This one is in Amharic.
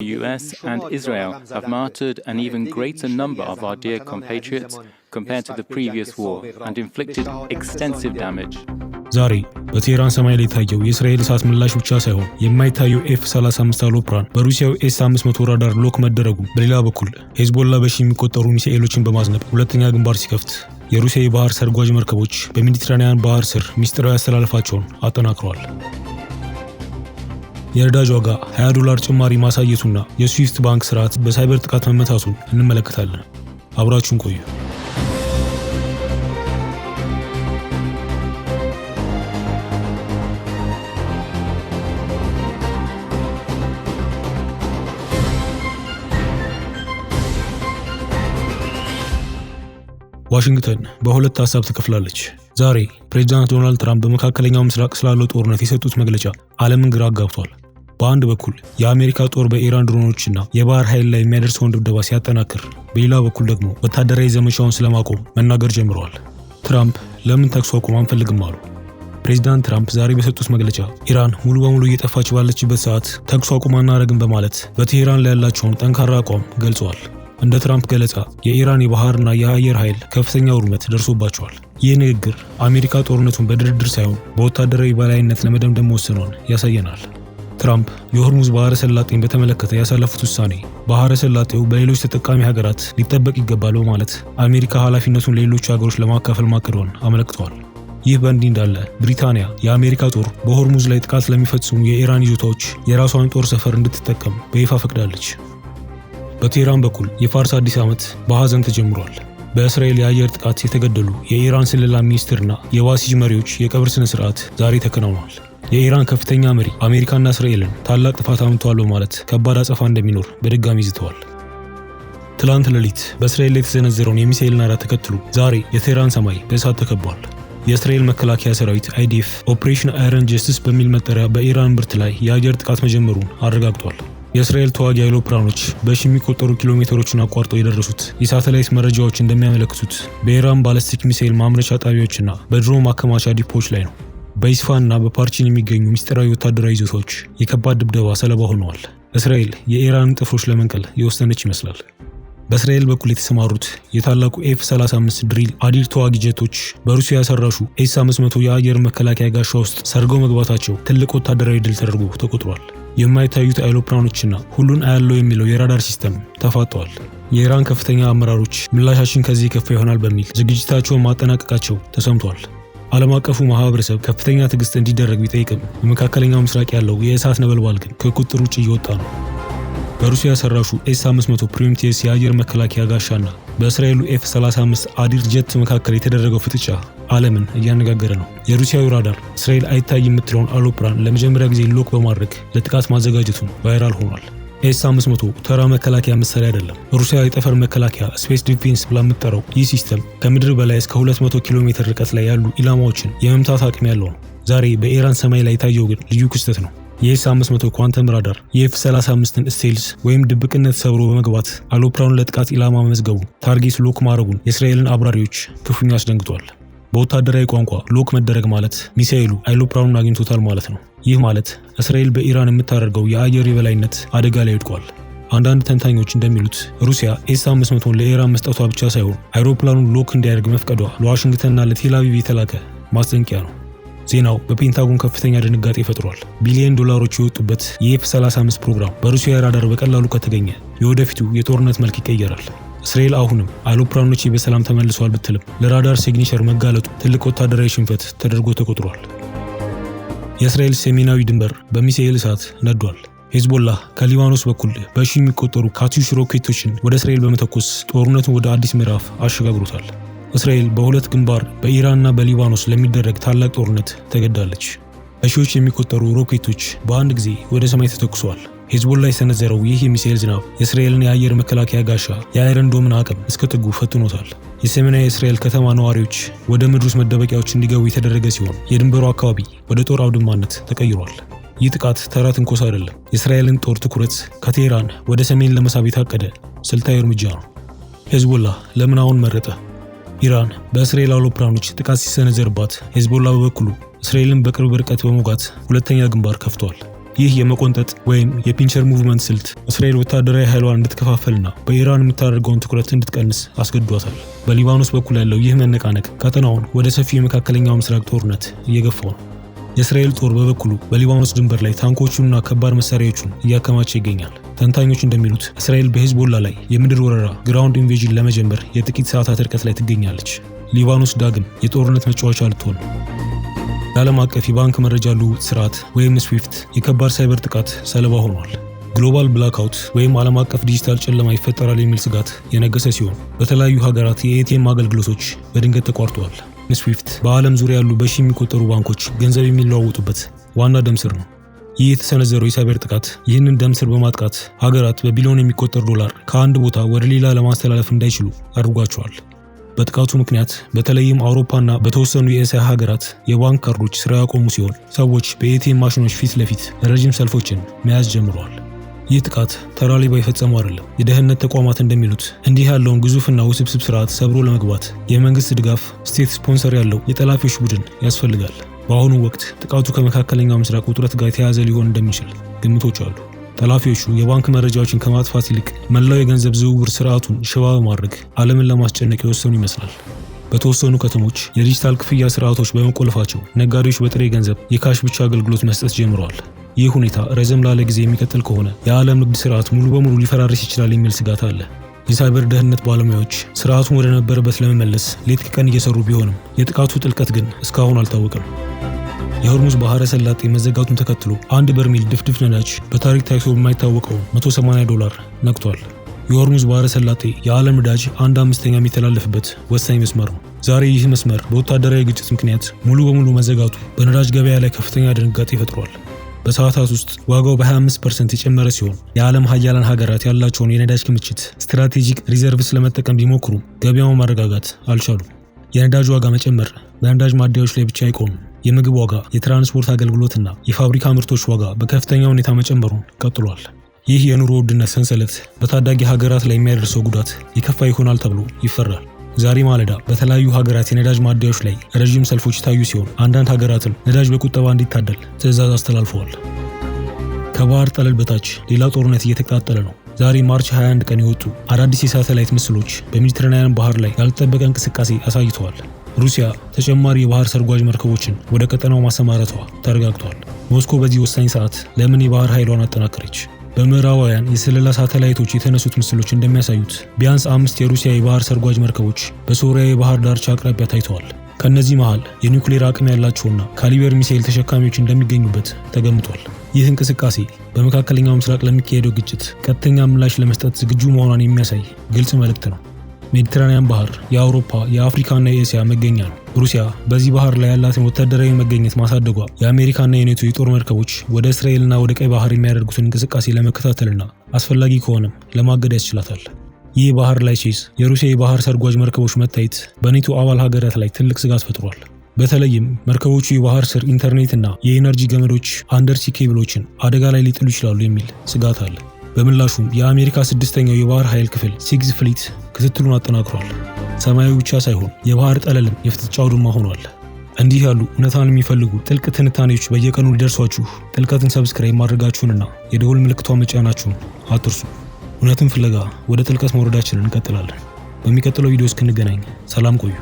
US and Israel have martyred an even greater number of our dear compatriots compared to the previous war and inflicted extensive damage. ዛሬ በቴህራን ሰማይ ላይ የታየው የእስራኤል እሳት ምላሽ ብቻ ሳይሆን የማይታየው ኤፍ 35 አውሮፕላን በሩሲያው ኤስ 500 ራዳር lock መደረጉ፣ በሌላ በኩል ሄዝቦላ በሺ የሚቆጠሩ ሚሳኤሎችን በማዝነብ ሁለተኛ ግንባር ሲከፍት፣ የሩሲያ የባህር ሰርጓጅ መርከቦች በሜዲትራኒያን ባህር ስር ሚስጥራዊ አሰላለፋቸውን አጠናክረዋል። የነዳጅ ዋጋ 20 ዶላር ጭማሪ ማሳየቱና የስዊፍት ባንክ ስርዓት በሳይበር ጥቃት መመታቱን እንመለከታለን። አብራችሁን ቆዩ። ዋሽንግተን በሁለት ሀሳብ ተከፍላለች። ዛሬ ፕሬዚዳንት ዶናልድ ትራምፕ በመካከለኛው ምስራቅ ስላለው ጦርነት የሰጡት መግለጫ ዓለምን ግራ አጋብቷል። በአንድ በኩል የአሜሪካ ጦር በኢራን ድሮኖችና የባህር ኃይል ላይ የሚያደርሰውን ድብደባ ሲያጠናክር፣ በሌላ በኩል ደግሞ ወታደራዊ ዘመቻውን ስለማቆም መናገር ጀምረዋል። ትራምፕ ለምን ተኩስ አቁም አንፈልግም አሉ? ፕሬዚዳንት ትራምፕ ዛሬ በሰጡት መግለጫ ኢራን ሙሉ በሙሉ እየጠፋች ባለችበት ሰዓት ተኩስ አቁም አናረግም በማለት በቴሄራን ላይ ያላቸውን ጠንካራ አቋም ገልጸዋል። እንደ ትራምፕ ገለጻ የኢራን የባህርና የአየር ኃይል ከፍተኛ ውድመት ደርሶባቸዋል። ይህ ንግግር አሜሪካ ጦርነቱን በድርድር ሳይሆን በወታደራዊ በላይነት ለመደምደም መወሰኗን ያሳየናል። ትራምፕ የሆርሙዝ ባህረ ሰላጤን በተመለከተ ያሳለፉት ውሳኔ ባህረ ሰላጤው በሌሎች ተጠቃሚ ሀገራት ሊጠበቅ ይገባል በማለት አሜሪካ ኃላፊነቱን ለሌሎች ሀገሮች ለማካፈል ማቀዷን አመልክተዋል። ይህ በእንዲህ እንዳለ ብሪታንያ የአሜሪካ ጦር በሆርሙዝ ላይ ጥቃት ለሚፈጽሙ የኢራን ይዞታዎች የራሷን ጦር ሰፈር እንድትጠቀም በይፋ ፈቅዳለች። በቴህራን በኩል የፋርስ አዲስ ዓመት በሐዘን ተጀምሯል። በእስራኤል የአየር ጥቃት የተገደሉ የኢራን ስለላ ሚኒስትርና የባሲጅ መሪዎች የቀብር ስነ ስርዓት ዛሬ ተከናውኗል። የኢራን ከፍተኛ መሪ አሜሪካና እስራኤልን ታላቅ ጥፋት አምጥተዋል በማለት ከባድ አጸፋ እንደሚኖር በድጋሚ ዝተዋል። ትላንት ሌሊት በእስራኤል ላይ የተሰነዘረውን የሚሳኤል ናዳ ተከትሎ ዛሬ የቴህራን ሰማይ በእሳት ተከቧል። የእስራኤል መከላከያ ሰራዊት IDF Operation Iron Justice በሚል መጠሪያ በኢራን እምብርት ላይ የአየር ጥቃት መጀመሩን አረጋግጧል። የእስራኤል ተዋጊ አይሮፕላኖች በሺ የሚቆጠሩ ኪሎ ሜትሮችን አቋርጠው የደረሱት የሳተላይት መረጃዎች እንደሚያመለክቱት በኢራን ባለስቲክ ሚሳኤል ማምረቻ ጣቢያዎችና በድሮን ማከማቻ ዲፖዎች ላይ ነው። በኢስፋሃን እና በፓርቺን የሚገኙ ምስጢራዊ ወታደራዊ ይዞታዎች የከባድ ድብደባ ሰለባ ሆነዋል። እስራኤል የኢራንን ጥፍሮች ለመንቀል የወሰነች ይመስላል። በእስራኤል በኩል የተሰማሩት የታላቁ ኤፍ 35 ድሪል አዲር ተዋጊ ጀቶች በሩሲያ ሰራሹ ኤስ 500 የአየር መከላከያ ጋሻ ውስጥ ሰርገው መግባታቸው ትልቅ ወታደራዊ ድል ተደርጎ ተቆጥሯል። የማይታዩት አይሮፕላኖችና ሁሉን አያለው የሚለው የራዳር system ተፋጠዋል። የኢራን ከፍተኛ አመራሮች ምላሻችን ከዚህ የከፋ ይሆናል በሚል ዝግጅታቸውን ማጠናቀቃቸው ተሰምቷል። ዓለም አቀፉ ማህበረሰብ ከፍተኛ ትዕግስት እንዲደረግ ቢጠይቅም በመካከለኛው ምስራቅ ያለው የእሳት ነበልባል ግን ከቁጥጥር ውጭ እየወጣ ነው። በሩሲያ ሰራሹ ኤስ 500 ፕሮሜቴየስ የአየር መከላከያ ጋሻና በእስራኤሉ ኤፍ 35 አዲር ጀት መካከል የተደረገው ፍጥጫ ዓለምን እያነጋገረ ነው። የሩሲያዊ ራዳር እስራኤል አይታይ የምትለውን አውሮፕላን ለመጀመሪያ ጊዜ lock በማድረግ ለጥቃት ማዘጋጀቱን viral ሆኗል። ኤስ 500 ተራ መከላከያ መሳሪያ አይደለም። ሩሲያ የጠፈር መከላከያ space defense ብላ የምትጠራው ይህ system ከምድር በላይ እስከ 200 ኪሎ ሜትር ርቀት ላይ ያሉ ኢላማዎችን የመምታት አቅም ያለው ነው። ዛሬ በኢራን ሰማይ ላይ የታየው ግን ልዩ ክስተት ነው። የኤስ 500 ኳንተም ራዳር የኤፍ 35ን stealth ወይም ድብቅነት ሰብሮ በመግባት አውሮፕላኑን ለጥቃት ኢላማ መመዝገቡ target lock ማድረጉን የእስራኤልን አብራሪዎች ክፉኛ አስደንግጧል። በወታደራዊ ቋንቋ lock መደረግ ማለት ሚሳኤሉ አይሮፕላኑን አግኝቶታል ማለት ነው። ይህ ማለት እስራኤል በኢራን የምታደርገው የአየር የበላይነት አደጋ ላይ ወድቋል። አንዳንድ ተንታኞች እንደሚሉት ሩሲያ ኤስ 500ን ለኢራን መስጠቷ ብቻ ሳይሆን አይሮፕላኑን lock እንዲያደርግ መፍቀዷ ለዋሽንግተንና ለቴል አቪቭ የተላከ ማስጠንቀቂያ ነው። ዜናው በፔንታጎን ከፍተኛ ድንጋጤ ፈጥሯል። ቢሊዮን ዶላሮች የወጡበት የኤፍ 35 ፕሮግራም በሩሲያ ራዳር በቀላሉ ከተገኘ የወደፊቱ የጦርነት መልክ ይቀየራል። እስራኤል አሁንም አይሮፕላኖቼ በሰላም ተመልሰዋል ብትልም ለራዳር signature መጋለጡ ትልቅ ወታደራዊ ሽንፈት ተደርጎ ተቆጥሯል። የእስራኤል ሰሜናዊ ድንበር በሚሳኤል እሳት ነዷል። ሄዝቦላህ ከሊባኖስ በኩል በሺ የሚቆጠሩ ካቱሽ ሮኬቶችን ወደ እስራኤል በመተኮስ ጦርነቱን ወደ አዲስ ምዕራፍ አሸጋግሮታል። እስራኤል በሁለት ግንባር በኢራንና በሊባኖስ ለሚደረግ ታላቅ ጦርነት ተገዳለች። በሺዎች የሚቆጠሩ ሮኬቶች በአንድ ጊዜ ወደ ሰማይ ተተኩሰዋል። ሄዝቦላ የሰነዘረው ይህ የሚሳኤል ዝናብ የእስራኤልን የአየር መከላከያ ጋሻ የ Iron Dome ን አቅም እስከ ጥጉ ፈትኖታል። የሰሜናዊ የእስራኤል ከተማ ነዋሪዎች ወደ ምድር ውስጥ መደበቂያዎች እንዲገቡ የተደረገ ሲሆን የድንበሩ አካባቢ ወደ ጦር አውድማነት ተቀይሯል። ይህ ጥቃት ተራ ትንኮሳ አይደለም። የእስራኤልን ጦር ትኩረት ከቴህራን ወደ ሰሜን ለመሳብ የታቀደ ስልታዊ እርምጃ ነው። ሄዝቦላ ለምን አሁን መረጠ? ኢራን በእስራኤል አውሮፕላኖች ጥቃት ሲሰነዘርባት፣ ሄዝቦላ በበኩሉ እስራኤልን በቅርብ ርቀት በመውጋት ሁለተኛ ግንባር ከፍቷል። ይህ የመቆንጠጥ ወይም የ pincer movement ስልት እስራኤል ወታደራዊ ኃይሏን እንድትከፋፈልና በኢራን የምታደርገውን ትኩረት እንድትቀንስ አስገድዷታል። በሊባኖስ በኩል ያለው ይህ መነቃነቅ ቀጠናውን ወደ ሰፊው የመካከለኛው ምስራቅ ጦርነት እየገፋው ነው። የእስራኤል ጦር በበኩሉ በሊባኖስ ድንበር ላይ ታንኮቹንና ከባድ መሳሪያዎቹን እያከማቸ ይገኛል። ተንታኞች እንደሚሉት እስራኤል በሄዝቦላ ላይ የምድር ወረራ ground invasion ለመጀመር የጥቂት ሰዓታት ርቀት ላይ ትገኛለች። ሊባኖስ ዳግም የጦርነት መጫወቻ ልትሆን ነው። የዓለም አቀፍ የባንክ መረጃ ልውውጥ ስርዓት ወይም ስዊፍት የከባድ ሳይበር ጥቃት ሰለባ ሆኗል። Global blackout ወይም ዓለም አቀፍ ዲጂታል ጨለማ ይፈጠራል የሚል ስጋት የነገሰ ሲሆን፣ በተለያዩ ሀገራት የ ATM አገልግሎቶች በድንገት ተቋርጠዋል። ስዊፍት በዓለም ዙሪያ ያሉ በሺ የሚቆጠሩ ባንኮች ገንዘብ የሚለዋወጡበት ዋና ደም ስር ነው። ይህ የተሰነዘረው የሳይበር ጥቃት ይህንን ደም ስር በማጥቃት ሀገራት በቢሊዮን የሚቆጠር ዶላር ከአንድ ቦታ ወደ ሌላ ለማስተላለፍ እንዳይችሉ አድርጓቸዋል። በጥቃቱ ምክንያት በተለይም አውሮፓና በተወሰኑ የእስያ ሀገራት የባንክ ካርዶች ስራ ያቆሙ ሲሆን፣ ሰዎች በ ATM ማሽኖች ፊት ለፊት ረዥም ሰልፎችን መያዝ ጀምረዋል። ይህ ጥቃት ተራ ሌባ የፈጸመው አይደለም። የደህንነት ተቋማት እንደሚሉት እንዲህ ያለውን ግዙፍና ውስብስብ ስርዓት ሰብሮ ለመግባት የመንግስት ድጋፍ፣ state sponsor ያለው የጠላፊዎች ቡድን ያስፈልጋል። በአሁኑ ወቅት ጥቃቱ ከመካከለኛው ምስራቅ ውጥረት ጋር የተያያዘ ሊሆን እንደሚችል ግምቶች አሉ። ጠላፊዎቹ የባንክ መረጃዎችን ከማጥፋት ይልቅ መላው የገንዘብ ዝውውር ስርዓቱን ሽባ በማድረግ ዓለምን ለማስጨነቅ የወሰኑ ይመስላል። በተወሰኑ ከተሞች የዲጂታል ክፍያ ስርዓቶች በመቆለፋቸው ነጋዴዎች በጥሬ ገንዘብ የ cash ብቻ አገልግሎት መስጠት ጀምረዋል። ይህ ሁኔታ ረዘም ላለ ጊዜ የሚቀጥል ከሆነ የዓለም ንግድ ስርዓት ሙሉ በሙሉ ሊፈራርስ ይችላል የሚል ስጋት አለ። የሳይበር ደህንነት ባለሙያዎች ስርዓቱን ወደ ነበረበት ለመመለስ ሌት ከቀን እየሰሩ ቢሆንም፣ የጥቃቱ ጥልቀት ግን እስካሁን አልታወቀም። የሆርሙዝ ባህረ ሰላጤ መዘጋቱን ተከትሎ አንድ በርሜል ድፍድፍ ነዳጅ በታሪክ ታይቶ የማይታወቀውን 180 ዶላር ነክቷል። የሆርሙዝ ባህረ ሰላጤ የዓለም ነዳጅ አንድ አምስተኛ የሚተላለፍበት ወሳኝ መስመር ነው። ዛሬ ይህ መስመር በወታደራዊ ግጭት ምክንያት ሙሉ በሙሉ መዘጋቱ በነዳጅ ገበያ ላይ ከፍተኛ ድንጋጤ ፈጥሯል። በሰዓታት ውስጥ ዋጋው በ25% የጨመረ ሲሆን፣ የዓለም ሀያላን ሀገራት ያላቸውን የነዳጅ ክምችት strategic reserves ለመጠቀም ቢሞክሩም ገበያውን ማረጋጋት አልቻሉም። የነዳጅ ዋጋ መጨመር በነዳጅ ማደያዎች ላይ ብቻ አይቆምም። የምግብ ዋጋ፣ የትራንስፖርት አገልግሎትና የፋብሪካ ምርቶች ዋጋ በከፍተኛ ሁኔታ መጨመሩን ቀጥሏል። ይህ የኑሮ ውድነት ሰንሰለት በታዳጊ ሀገራት ላይ የሚያደርሰው ጉዳት የከፋ ይሆናል ተብሎ ይፈራል። ዛሬ ማለዳ በተለያዩ ሀገራት የነዳጅ ማደያዎች ላይ ረዥም ሰልፎች የታዩ ሲሆን፣ አንዳንድ ሀገራትም ነዳጅ በቁጠባ እንዲታደል ትዕዛዝ አስተላልፈዋል። ከባህር ጠለል በታች ሌላ ጦርነት እየተቀጣጠለ ነው። ዛሬ March 21 ቀን የወጡ አዳዲስ የሳተላይት ምስሎች በሜዲትራንያን ባህር ላይ ያልተጠበቀ እንቅስቃሴ አሳይተዋል። ሩሲያ ተጨማሪ የባህር ሰርጓጅ መርከቦችን ወደ ቀጠናው ማሰማረቷ ተረጋግጧል። ሞስኮ በዚህ ወሳኝ ሰዓት ለምን የባህር ኃይሏን አጠናከረች? በምዕራባውያን የስለላ ሳተላይቶች የተነሱት ምስሎች እንደሚያሳዩት ቢያንስ አምስት የሩሲያ የባህር ሰርጓጅ መርከቦች በሶሪያ የባህር ዳርቻ አቅራቢያ ታይተዋል። ከእነዚህ መሃል የኒውክሌር አቅም ያላቸውና ካሊበር ሚሳኤል ተሸካሚዎች እንደሚገኙበት ተገምቷል። ይህ እንቅስቃሴ በመካከለኛው ምስራቅ ለሚካሄደው ግጭት ቀጥተኛ ምላሽ ለመስጠት ዝግጁ መሆኗን የሚያሳይ ግልጽ መልእክት ነው። ሜዲትራኒያን ባህር የአውሮፓ፣ የአፍሪካና የእስያ መገኛ ነው። ሩሲያ በዚህ ባህር ላይ ያላትን ወታደራዊ መገኘት ማሳደጓ የአሜሪካና የኔቶ የጦር መርከቦች ወደ እስራኤልና ወደ ቀይ ባህር የሚያደርጉትን እንቅስቃሴ ለመከታተልና አስፈላጊ ከሆነም ለማገድ ያስችላታል። ይህ ባህር ላይ ቼዝ የሩሲያ የባህር ሰርጓጅ መርከቦች መታየት በኔቶ አባል ሀገራት ላይ ትልቅ ስጋት ፈጥሯል። በተለይም መርከቦቹ የባህር ስር ኢንተርኔትና የ energy ገመዶች undersea cable ኦችን አደጋ ላይ ሊጥሉ ይችላሉ የሚል ስጋት አለ። በምላሹም የአሜሪካ ስድስተኛው የባህር ኃይል ክፍል Sixth Fleet ክትትሉን አጠናክሯል። ሰማያዊ ብቻ ሳይሆን የባህር ጠለልም የፍጥጫ አውድማ ሆኗል። እንዲህ ያሉ እውነታን የሚፈልጉ ጥልቅ ትንታኔዎች በየቀኑ ሊደርሷችሁ ጥልቀትን subscribe ማድረጋችሁንና የደወል ምልክቷን መጫናችሁን አትርሱ። እውነትን ፍለጋ ወደ ጥልቀት መውረዳችንን እንቀጥላለን። በሚቀጥለው ቪዲዮ እስክንገናኝ ሰላም ቆዩ።